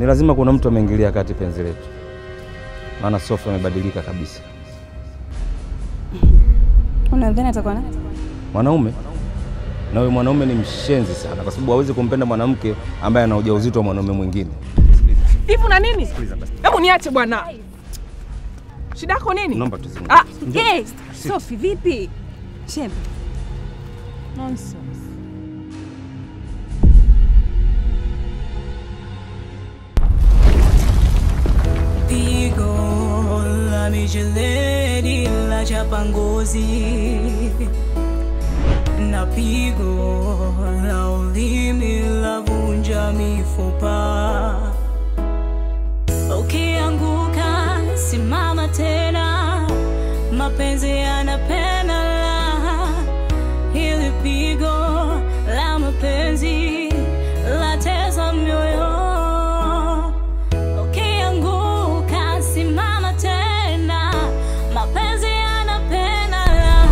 Ni lazima kuna mtu ameingilia kati penzi letu. Maana Sophie amebadilika kabisa. Unadhani atakuwa nani? Mwanaume. Na huyo mwanaume ni mshenzi sana kwa sababu hawezi kumpenda mwanamke ambaye ana ujauzito wa mwanaume mwingine. Hivi una nini? Hebu niache bwana. Shida yako nini? Naomba tuzungumze. Ah, hey, Sophie vipi? Shembe. Nonsense. Pigo la mijeledi la chapa ngozi na pigo la ulimi la vunja mifupa. Ukianguka simama tena, mapenzi yanapenda la. Hili pigo la mapenzi latesa mioyo. Ukianguka simama tena, mapenzi yanapenda la.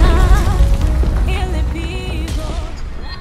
Hili pigo la.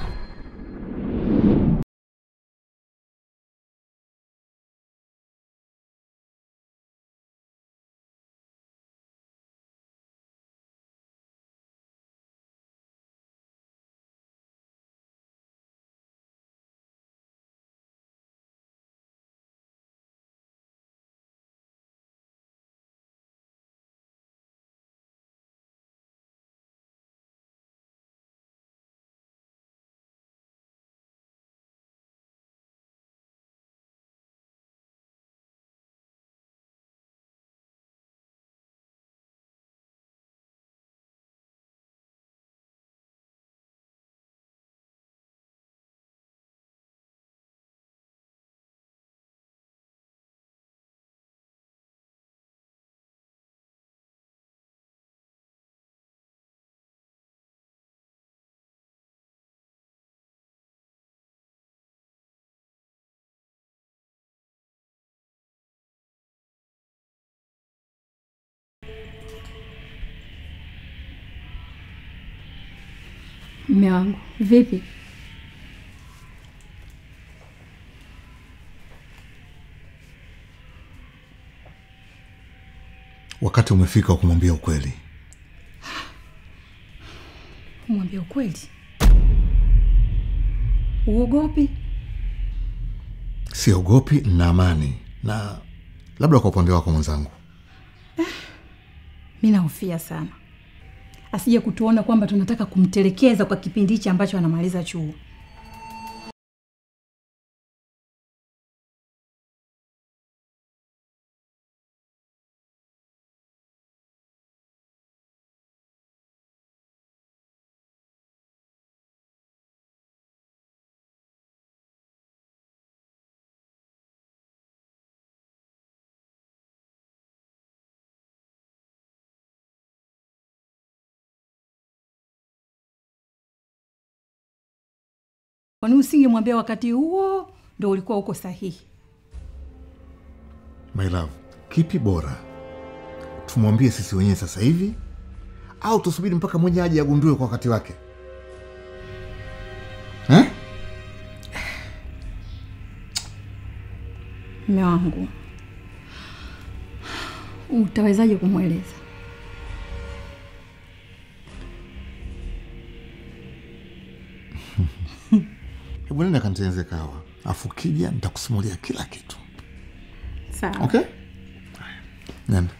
Mume wangu, vipi? Wakati umefika wa kumwambia ukweli. Kumwambia ukweli? Uogopi? Siogopi na amani. Na labda kwa upande wako mwenzangu. Mimi nahofia sana. Asije kutuona kwamba tunataka kumtelekeza kwa kipindi hichi ambacho anamaliza chuo. Kwani usingemwambia wakati huo ndio ulikuwa uko sahihi? My love, kipi bora? Tumwambie sisi wenyewe sasa hivi au tusubiri mpaka mwenye aje agundue kwa wakati wake? Eh? Mume wangu, utawezaje kumweleza? Hebu nenda kanitengeneze kahawa. Afu kija nitakusimulia kila kitu. Sawa. Okay? Nenda.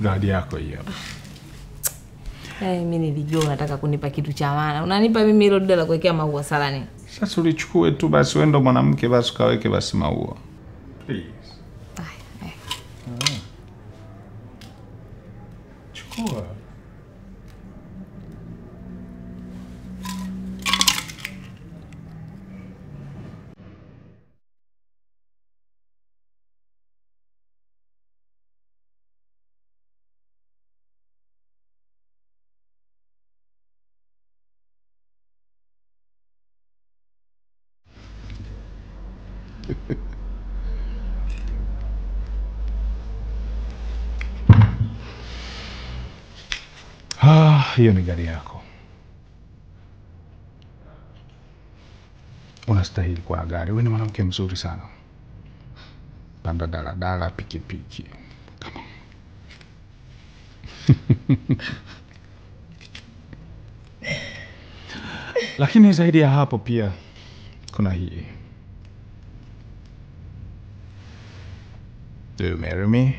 Zawadi yako hiyo hapa. Mimi nilijua unataka kunipa kitu cha maana. Unanipa mimi hilo duda la kuwekea maua salani. Sasa ulichukue tu basi, wewe ndo mwanamke basi kaweke basi maua. Please. Ai. Chukua. Ah, hiyo ni gari yako. Unastahili kwa gari. Wewe ni mwanamke mzuri sana. Panda daladala, pikipiki. Come on. Lakini zaidi ya hapo pia kuna hii. Do you marry me?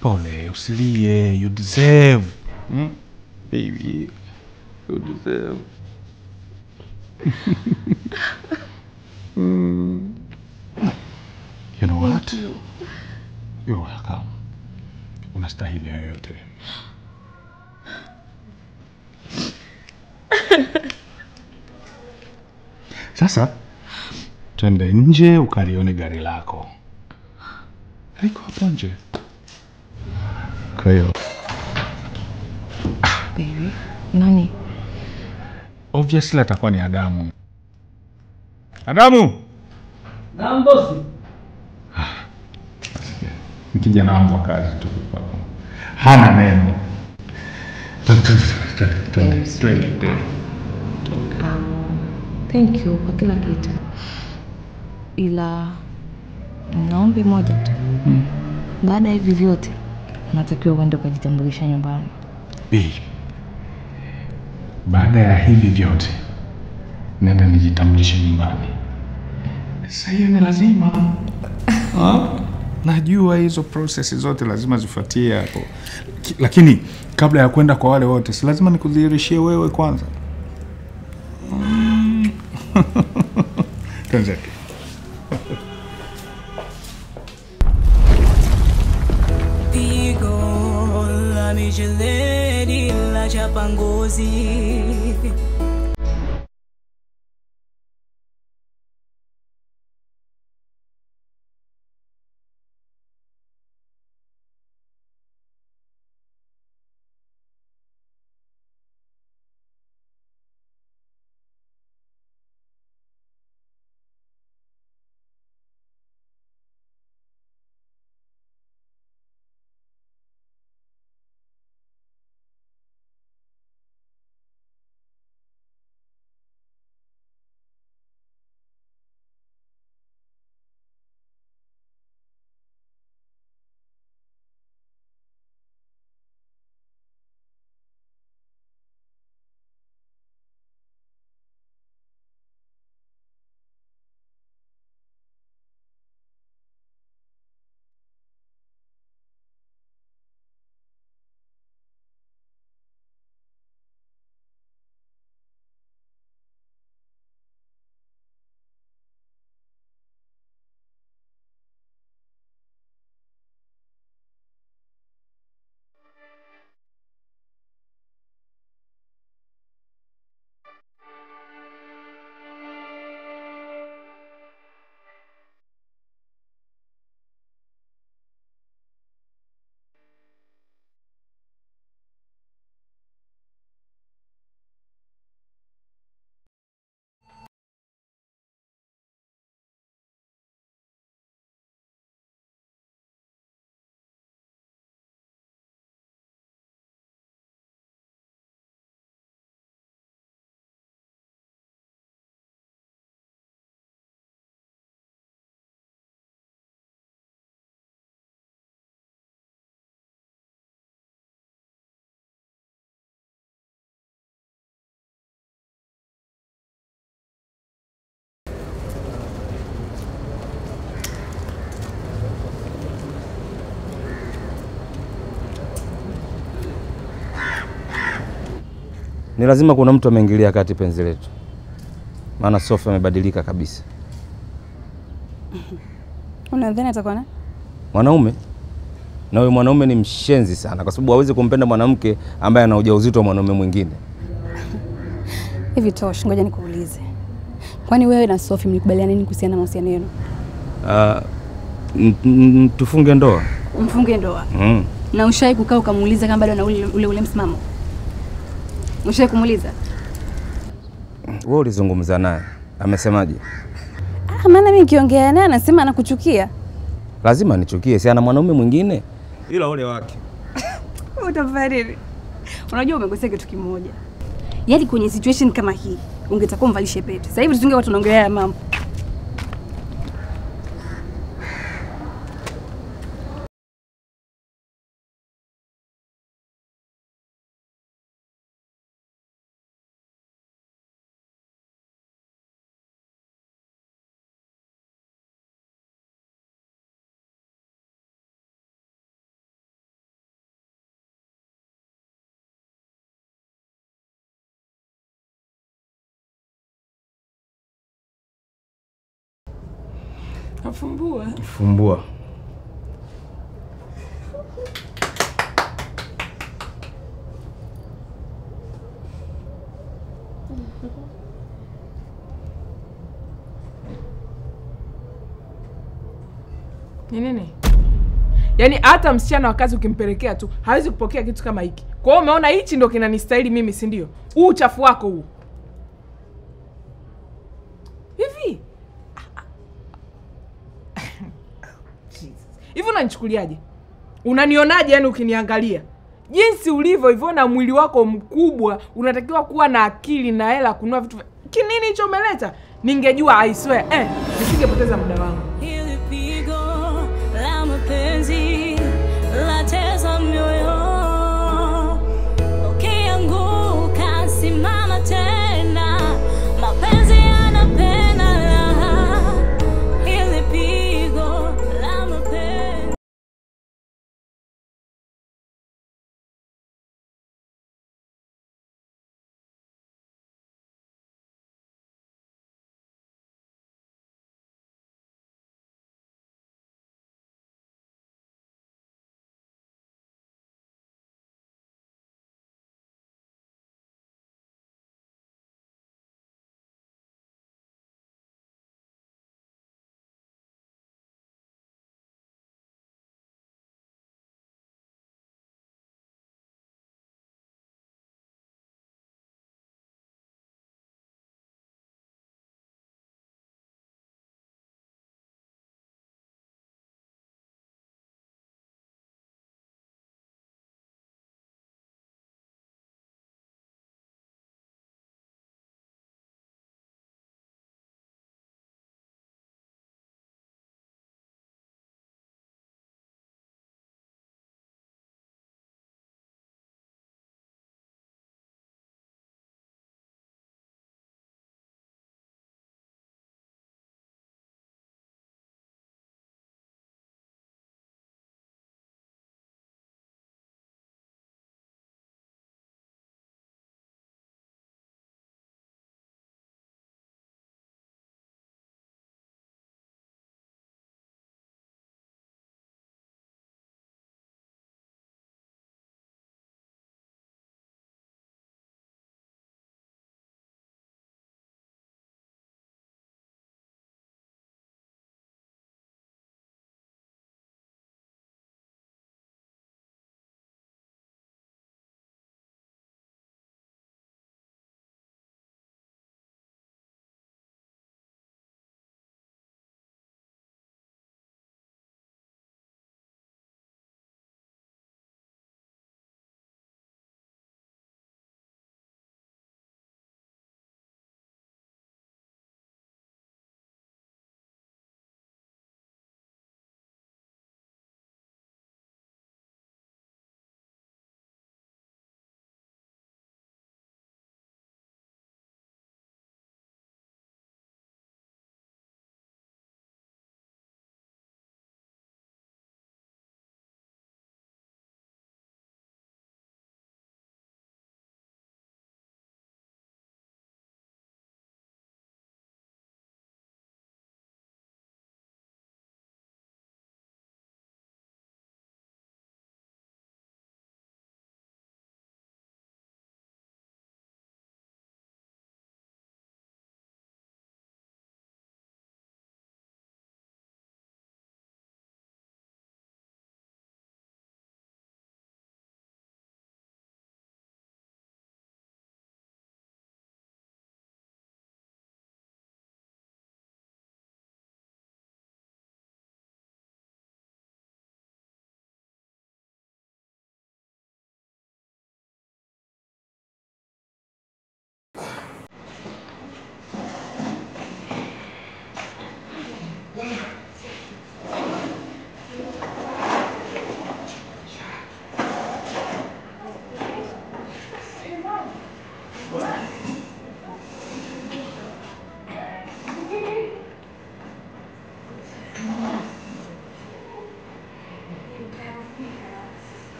Pole, usilie, you deserve. Baby, you deserve. You know what? You're welcome. Unastahili hayo yote. Sasa twende nje ukalione gari lako. Liko hapo nje. Kwa hiyo baby, nani? Obviously atakuwa ni Adamu. Adamu! Naam bosi. Ni kijana wangu wa kazi tu hapo. Hana neno. Twende. Thank you kwa kila kitu. Ila naombi moja tu. Baada ya hivi vyote natakiwa uende kujitambulisha nyumbani. Babe, baada ya hivi vyote nenda nijitambulishe nyumbani. Sasa hiyo ni lazima. Najua hizo process zote lazima zifuatie hapo. Lakini kabla ya kwenda kwa wale wote, si lazima nikudhihirishie wewe kwanza. Twende. Pigo la mijeledi la chapangozi. Ni lazima kuna mtu ameingilia kati penzi letu. Maana Sophie amebadilika kabisa. Unadhani atakuwa nani? Mwanaume? Na huyo mwanaume ni mshenzi sana kwa sababu hawezi kumpenda mwanamke ambaye ana ujauzito wa mwanaume mwingine. Hivi Tosh, ngoja nikuulize. Kwani wewe na Sophie mlikubaliana nini kuhusiana na mahusiano yenu? Tufunge ndoa. Mfunge ndoa. Na ushawahi kukaa ukamuuliza kama bado ana ule msimamo? Ushawahi kumuuliza? Wewe ulizungumza naye. Amesemaje? Maana mimi nikiongea naye anasema anakuchukia. Lazima nichukie, si ana mwanaume mwingine ila ole wake. Utafariri. Unajua umekosea kitu kimoja. Yaani kwenye situation kama hii ungetakuwa mvalishe pete. Sasa hivi tusingekuwa tunaongelea mambo. Fumbua. Fumbua. Ni nini? Yaani hata msichana wa kazi ukimpelekea tu hawezi kupokea kitu kama hiki. Kwa hiyo umeona hichi ndio kinanistahili mimi, si ndio? Huu uchafu wako huu. Hivi hivi unanichukuliaje? Unanionaje yani ukiniangalia? Jinsi ulivyo hivyo na mwili wako mkubwa, unatakiwa kuwa na akili na hela kununua vitu. Kinini hicho umeleta? Ningejua I swear, nisingepoteza muda wangu. Hili pigo la mapenzi latesa mioyo. Ukianguka simama tena. Mapenzi yanapenda. Hili pigo la mapenzi.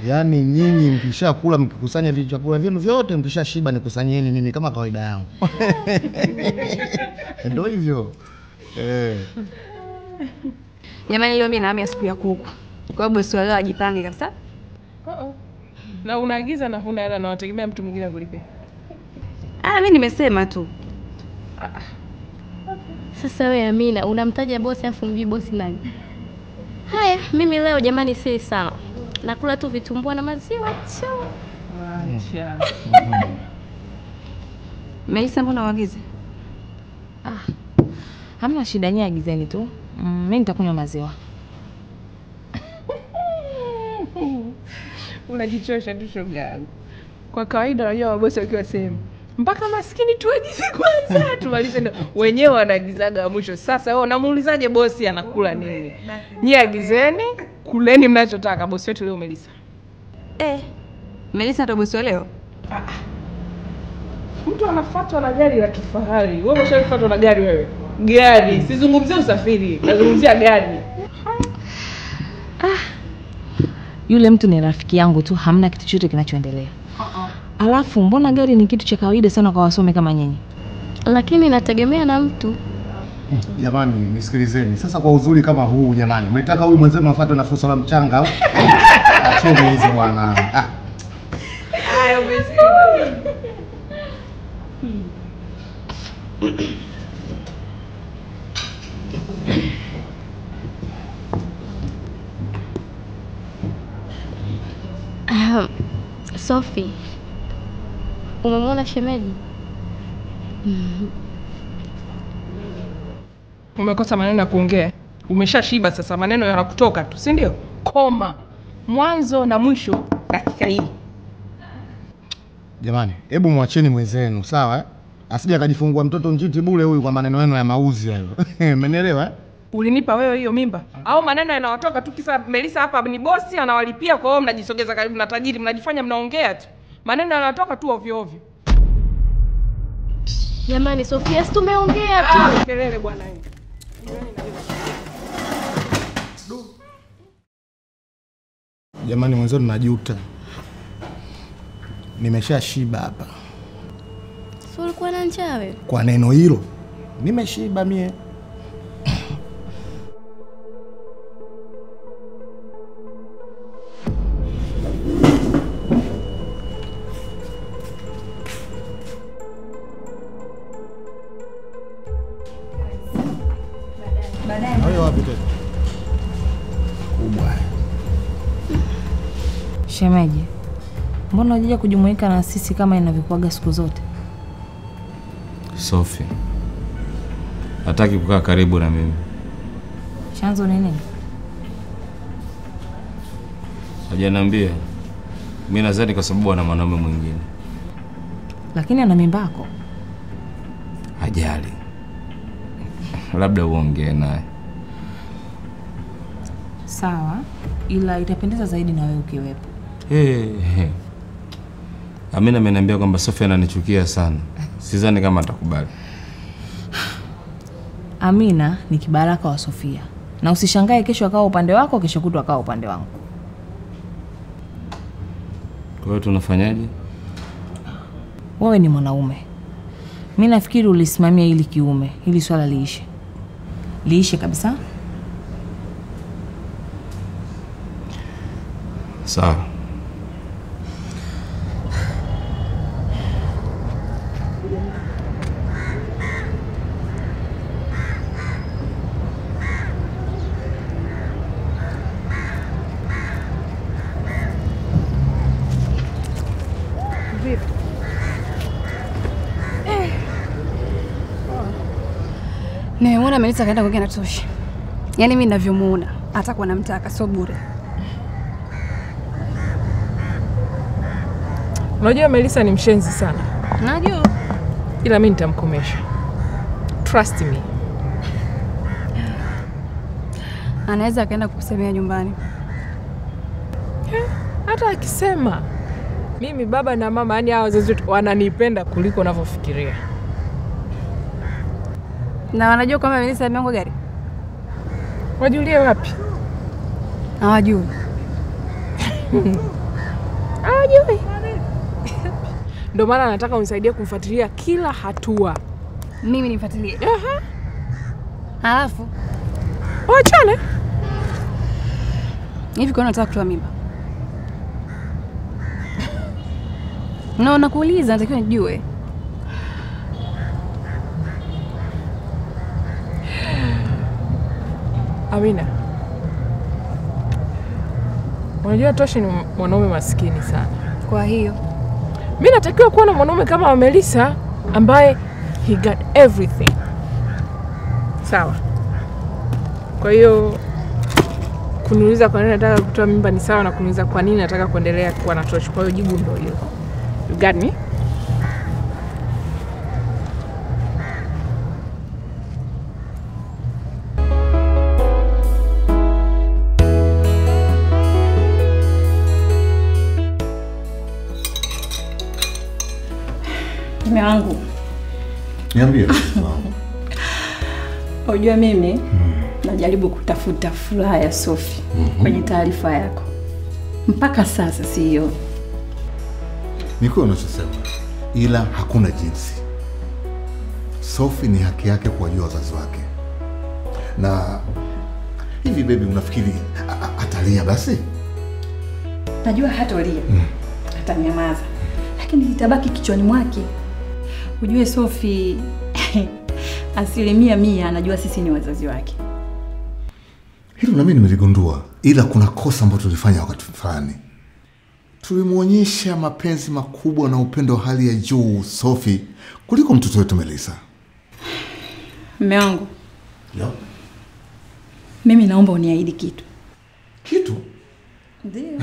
Yaani nyinyi mkishakula mkikusanya vichakula vyenu vyote mkishashiba nikusanyeni mimi kama kawaida yangu. Ndio hivyo. Jamani leo mimi nahamia siku ya kuku. Kwa hiyo bosi leo ajipange kabisa. Na unaagiza na huna hela na unategemea mtu mwingine akulipe. Mimi nimesema tu. Sasa wewe Amina unamtaja bosi afu mjui bosi nani? Haya, mimi leo jamani si sana. Nakula tu vitumbua na maziwa tu. Acha. Melissa mbona uagize? Hamna shida, nyie agizeni tu. Mimi nitakunywa maziwa. Unajichosha tu shoga yangu. Kwa kawaida unajua mabosi wakiwa sehemu mpaka maskini tuagize kwanza tumalize ndio wenyewe wanaagizaga mwisho. Sasa wewe unamuulizaje bosi anakula nini? Nyie agizeni, kuleni mnachotaka. Bosi wetu leo Melissa. Melissa ndo bosi leo? Mtu anafuatwa na gari la kifahari. Wewe umeshafuatwa na gari wewe? Gari, sizungumzie usafiri, nazungumzia gari. Yule mtu ni rafiki yangu tu, hamna kitu chochote kinachoendelea. Alafu mbona gari ni kitu cha kawaida sana kwa wasomi kama nyinyi? Lakini nategemea na mtu. Jamani nisikilizeni. Sasa kwa uzuri kama huu jamani, mnataka huyu mwenzenu afuatwe na fuso la mchanga au? Acheni hizo bwana. Haya umesikia. Sophie, umemwona shemeji? Umekosa maneno ya kuongea. Umeshashiba sasa, maneno yanakutoka tu, si ndio? Koma. Mwanzo na mwisho dakika hii. Jamani, hebu mwacheni mwenzenu, sawa eh? Asije akajifungua mtoto njiti bure huyu kwa maneno yenu ya mauzi hayo. Umenielewa eh? Ulinipa wewe hiyo mimba? Au maneno yanawatoka tu kisa Melissa hapa ni bosi anawalipia, kwa hiyo mnajisogeza karibu na tajiri, mnajifanya mnaongea tu. Maneno yanatoka tu ovyo ovyo. Jamani Sofia, si tumeongea tu. Kelele bwana hiyo. Jamani mwenzenu najuta. Nimeshashiba hapa. Si ulikuwa na njaa wewe? Kwa neno hilo nimeshiba mie. Shemeji, mbona hujaja kujumuika na sisi kama inavyokuaga siku zote? Sophie hataki kukaa karibu na mimi. Chanzo ni nini? Hajaniambia. Mimi nadhani kwa sababu ana mwanaume mwingine. Lakini ana mimba yako. Hajali. Labda uongee naye. Sawa, ila itapendeza zaidi na wewe ukiwepo. Hey. Amina ameniambia kwamba Sophie ananichukia sana. Sidhani kama atakubali. Amina ni kibaraka wa Sofia. Na usishangae kesho akawa upande wako, kesho kutwa akawa upande wangu. Kwa hiyo tunafanyaje? Wewe ni mwanaume. Mimi nafikiri ulisimamia ili kiume, ili swala liishe. Liishe kabisa. Sawa. Nimemuona Melissa kaenda kuongea na Toshi. Yaani mimi ninavyomuona atakuwa anamtaka sio bure. Unajua Melissa ni mshenzi sana. Najua. Ila mimi nitamkomesha. Trust me. Anaweza akaenda kukusemea nyumbani. Hata akisema mimi baba na mama, yani hao wazazi wetu wananipenda kuliko unavyofikiria. Na wanajua kwamba Melissa ameanguka gari? Wajulie wapi? Hawajui. Hawajui. Ndio maana nataka unisaidie kumfuatilia kila hatua. Mimi nimfuatilie? Aha. Alafu waachane. Hivi kwa nini unataka kutoa mimba? No, nakuuliza, natakiwa nijue. Amina, unajua Toshi ni mwanaume maskini sana. Kwa hiyo mimi natakiwa kuwa na mwanaume kama Melissa ambaye he got everything. Sawa. Kwa hiyo kuniuliza kwa nini nataka kutoa mimba ni sawa na kuniuliza kwa nini nataka kuendelea kuwa na Toshi. Kwa hiyo jibu ndio hilo. You got me? Mume wangu. Niambie. Unajua mimi najaribu kutafuta furaha ya Sophie kwenye taarifa yako. Mpaka sasa sio. Ni kweli unachosema, ila hakuna jinsi. Sophie ni haki yake kuwajua wazazi wake. Na hivi baby, unafikiri atalia basi? Najua hatolia. Atanyamaza. Lakini itabaki kichwani mwake. Ujue Sophie 100% anajua sisi ni wazazi wake. Hilo na mimi nimeligundua, ila kuna kosa ambalo tulifanya wakati fulani. Tulimuonyesha mapenzi makubwa na upendo wa hali ya juu Sophie kuliko mtoto wetu Melissa. Mume wangu. Ndio. Mimi naomba uniahidi kitu. Kitu? Ndio.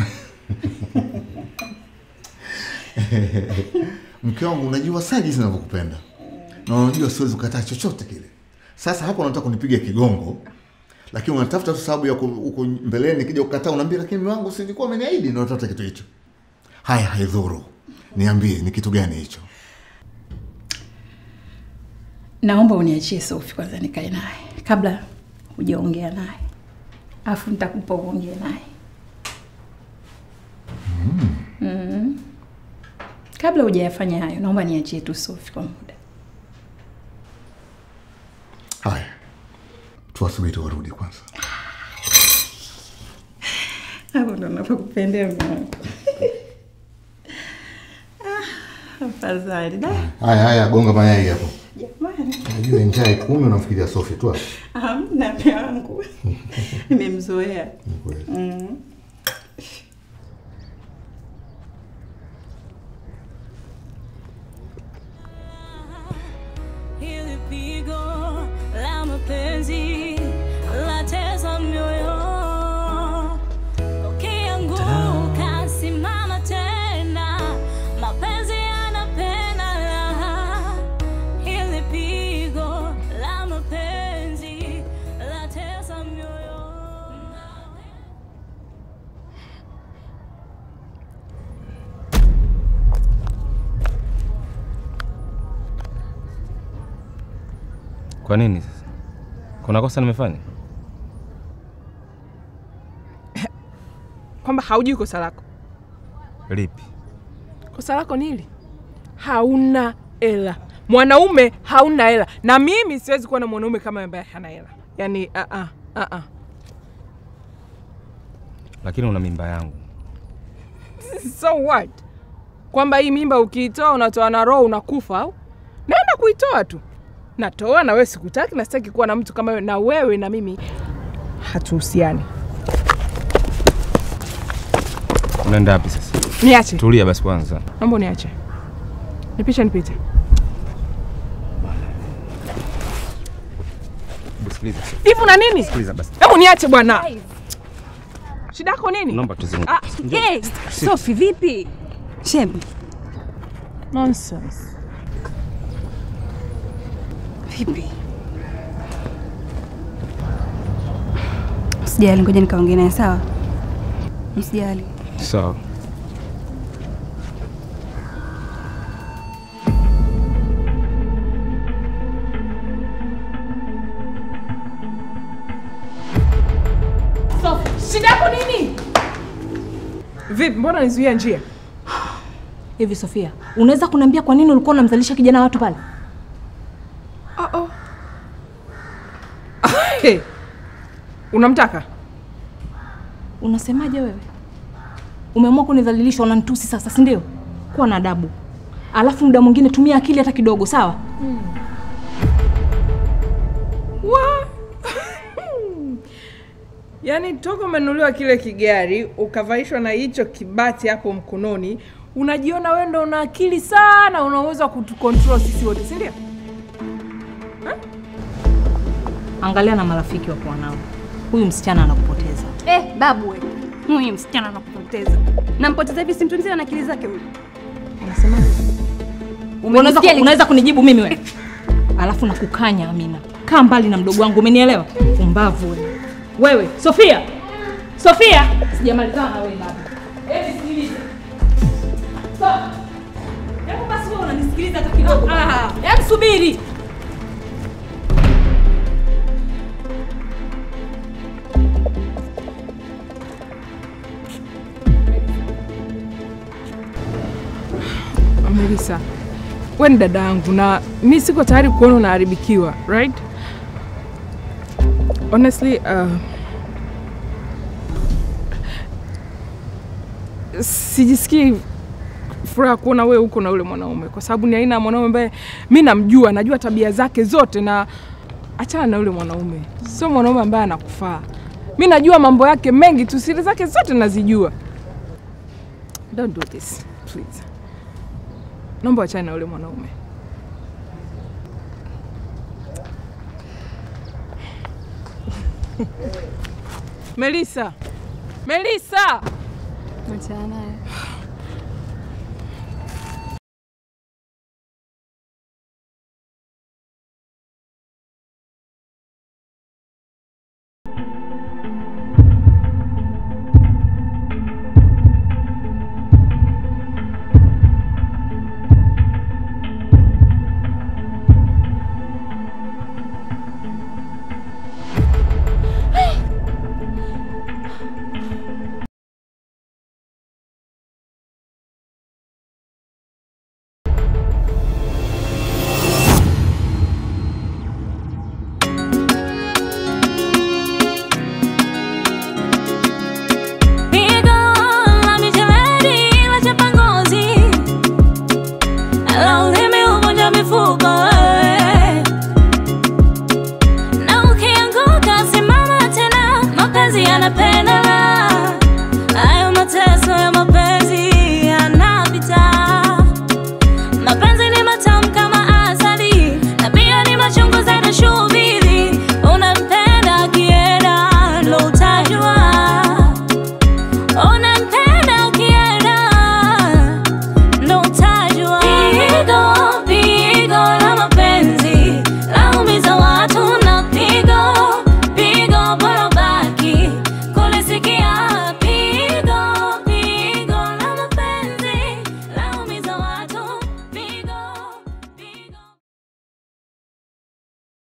Mke wangu, unajua sana jinsi ninavyokupenda. Na unajua siwezi kukataa chochote kile. Sasa hapo unataka kunipiga kigongo, lakini unatafuta tu sababu ya huko mbeleni nikija kukataa unaambia lakini mume wangu si nilikuwa ameniahidi, na unatafuta kitu hicho. Haya, haidhuru. Niambie ni kitu gani hicho? Naomba uniachie Sophie kwanza nikae naye kabla hujaongea naye. Afu nitakupa uongee naye. Kabla hujayafanya hayo, naomba niachie tu Sophie kwa muda. Haya. Tuwasubiri warudi kwanza. Hapo ndo ninapokupendea mume wangu. Ah, afadhali da. Haya haya, gonga mayai hapo. Jamani. Unajua njaa kumi unamfikiria Sophie tu hapo. Hamna mume wangu. Nimemzoea. Hili pigo la mapenzi latesa mioyo. Ukianguka simama tena, mapenzi yanapenda raha. Hili pigo la mapenzi latesa mioyo. Kwa nini sasa? Kuna kosa nimefanya? Kwamba haujui kosa lako. Lipi? Kosa lako ni hili. Hauna hela. Mwanaume hauna hela. Na mimi siwezi kuwa na mwanaume kama ambaye hana hela. Yaani Lakini una mimba yangu. So what? Kwamba hii mimba ukiitoa unatoa na roho unakufa au? Naenda kuitoa tu. Natoa na wewe sikutaki, na sitaki kuwa na mtu kama wewe, na wewe na mimi hatuhusiani. Unaenda wapi sasa? Niache. Tulia basi kwanza. Naomba niache. Nipishe nipite. Sikiliza. Hivi una nini? Sikiliza basi. Hebu niache bwana. Shida yako nini? Naomba tuzungumze. Hey, Sophie vipi? Shem. Nonsense. Vipi? Usijali, ngoja nikaongee naye sawa? Usijali. Sawa. nini? Vipi, mbona nizuia njia? Hivi Sofia, unaweza kuniambia kwa nini ulikuwa unamzalisha kijana watu pale? Oh. Hey. Unamtaka? Unasemaje wewe? Umeamua kunidhalilisha, unanitusi sasa, si ndio? Kuwa na adabu. Alafu muda mwingine tumia akili hata kidogo, sawa? Wa? Yaani toka umenunuliwa kile kigari, ukavaishwa na hicho kibati hapo mkononi, unajiona wewe ndo una akili sana, una uwezo wa kutucontrol sisi wote, si ndio? Angalia na marafiki wako nao. Huyu msichana anakupoteza. Babu wewe. Huyu msichana anakupoteza. Nampoteza hivi, si mtu mzima na akili zake huyu. Unasemaje? Unaweza kunijibu mimi wewe? Alafu nakukanya Amina. Kaa mbali na mdogo wangu, umenielewa? Pumbavu wewe. Wewe, Sofia. Sofia, sijamalizana na wewe bado. Hebu sikiliza. Stop. Hebu basi wewe unanisikiliza hata kidogo. Hebu subiri. Melissa, wewe ni dada yangu na mimi siko tayari kuona unaharibikiwa, right? Honestly, sijisikii furaha kuona wewe uko na yule mwanaume, kwa sababu ni aina ya mwanaume ambaye mimi namjua, najua tabia zake zote, na achana na yule mwanaume. Sio mwanaume ambaye anakufaa. Mimi najua mambo yake mengi tu, siri zake zote nazijua. Don't do this, please. Naomba achana na yule mwanaume. Melissa. Melissa. Achana naye.